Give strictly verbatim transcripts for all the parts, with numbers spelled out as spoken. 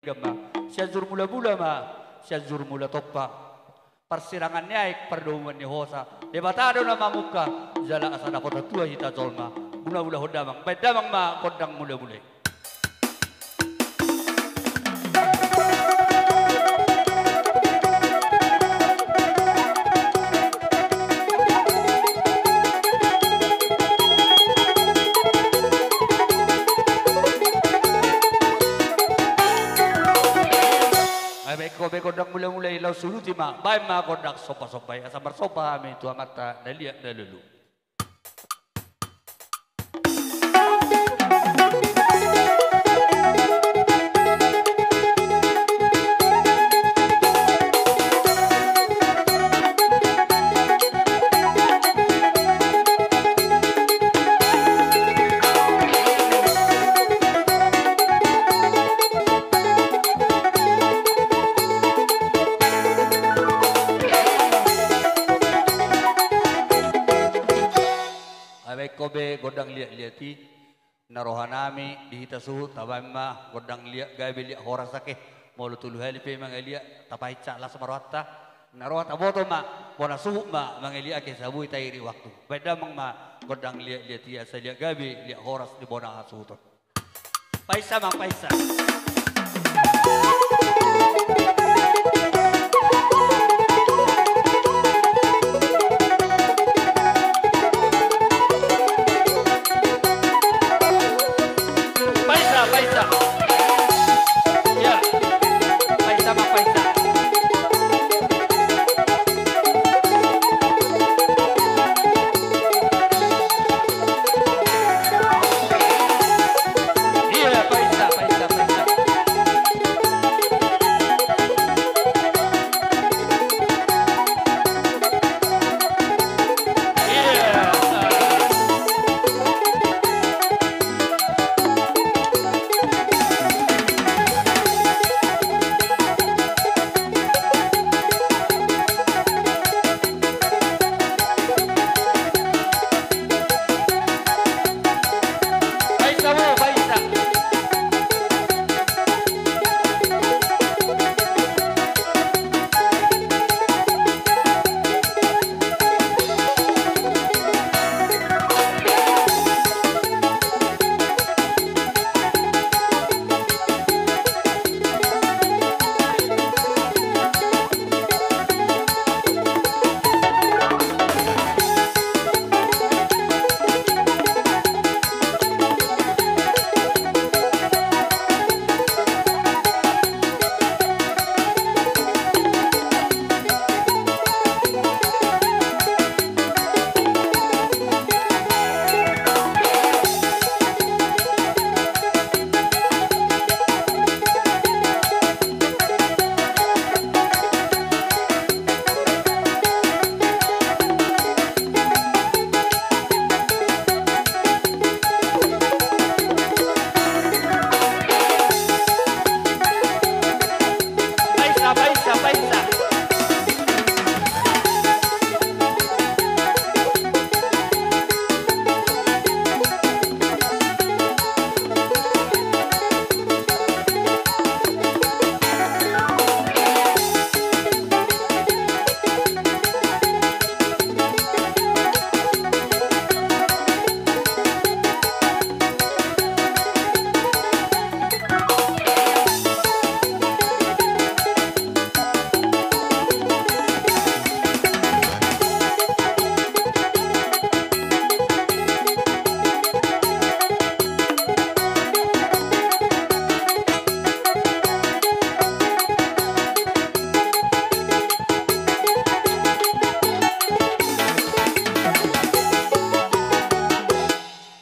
Gama, Sianjur Mulamula ma Sianjur Mulatompa. Parsirangan ni aek, pardomuan ni hosa, Debata do na mamungka, jala asa dapotan tua hita jolma. Mula-mula ho damang, baen damang ma gondang mula-mula i. Ai baen ho be gondang mula-mula i, laos suhuti ma, baen ma gondang somba-somba i, asa marsomba hami tu Amanta na liat na lolo. Ai baen ho be gondang liat-liat i. Na rohanami di hita suhut, tabaen ma gondang liat gabe liat horas ake. Molo tolu hali pe mangaliat, tapahinsa las ma rohanta. Na roha taboto ma, bona suhut ma mangaliat ake, saboi tairi waktu. Baen damang ma gondang liat-liat i, asa liat gabe liat horas di bona hasuhuton. Pahinsa ma, pahinsa. Pahinsa, pahinsa. Ya. Pahinsa ma, pahinsa. Iya, pahinsa, pahinsa, pahinsa. Iya.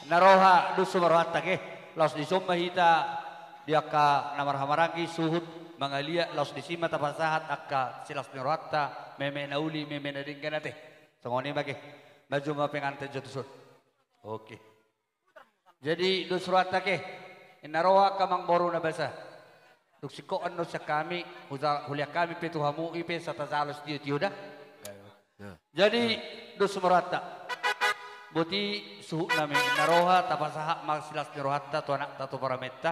Na roha dos ma rohanta, ke. Laos dison ma hita di angka na marhahamaranggi suhut mangaliat, laos disi ma tapasahat angka silas ni rohanta, meme na uli, meme na denggan, ate. Songon i ma, ke. Maju ma pengantin jo tuson. Oke. Jadi dos rohanta, ke. Inna roha angka amangboru na basa. Dung singkop annon sian hami, huja-, hulean hami pe tu hamu, i pe sai tajalo sitio-tio da. Ya. Jadi, dos ma rohanta. Boti suhut nami, inna roha, tapasahat ma silas ni rohanta tu anakta, tu parumaenta.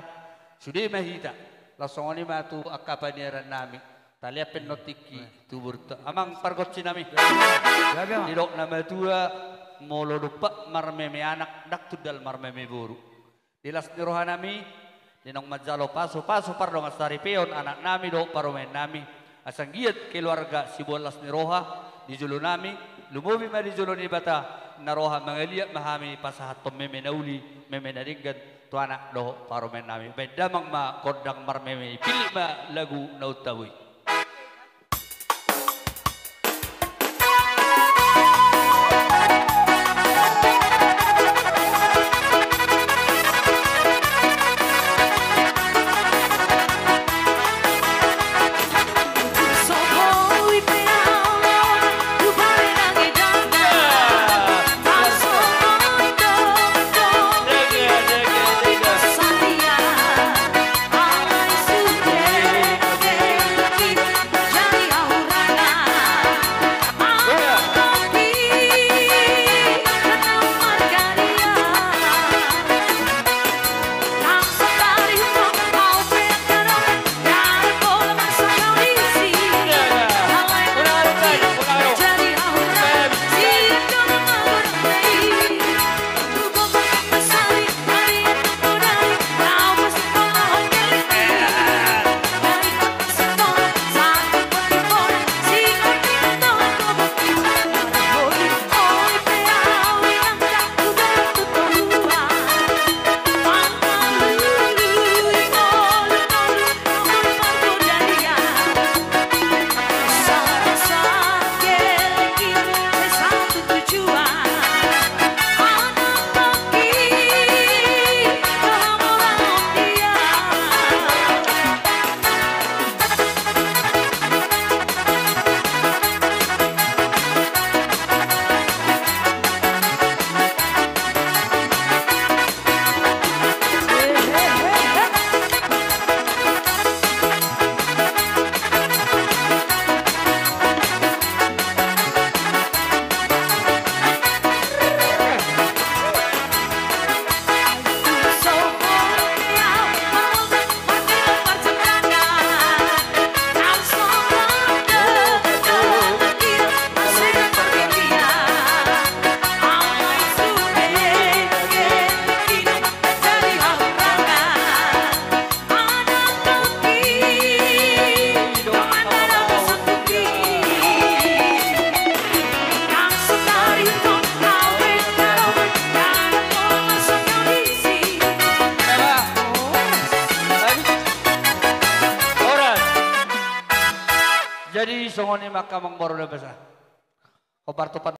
Sude ma hita. Laos songon i ma tu angka paniaran nami. Talian pe non tingki tuburta. Amang pargonsi nami. Didok na matua, molo dompak marmeme anak, ndang tundal marmeme boru. Di las ni roha nami, di naung manjalo pasupasu pardongan saripeon anak nami dohot parumaen nami, asa anggiat keluarga siboan las ni roha di jolo nami, lumobi ma di jolo ni Debata, na roha mangaliat ma hami pasahathon meme na uli, meme na denggan, tu anak dohot parumaen nami. Baen damang ma gondang marmeme i, pillit ma lagu na untabu i. Jadi songon i ma angka amang boru na basa. Hombar tu pan-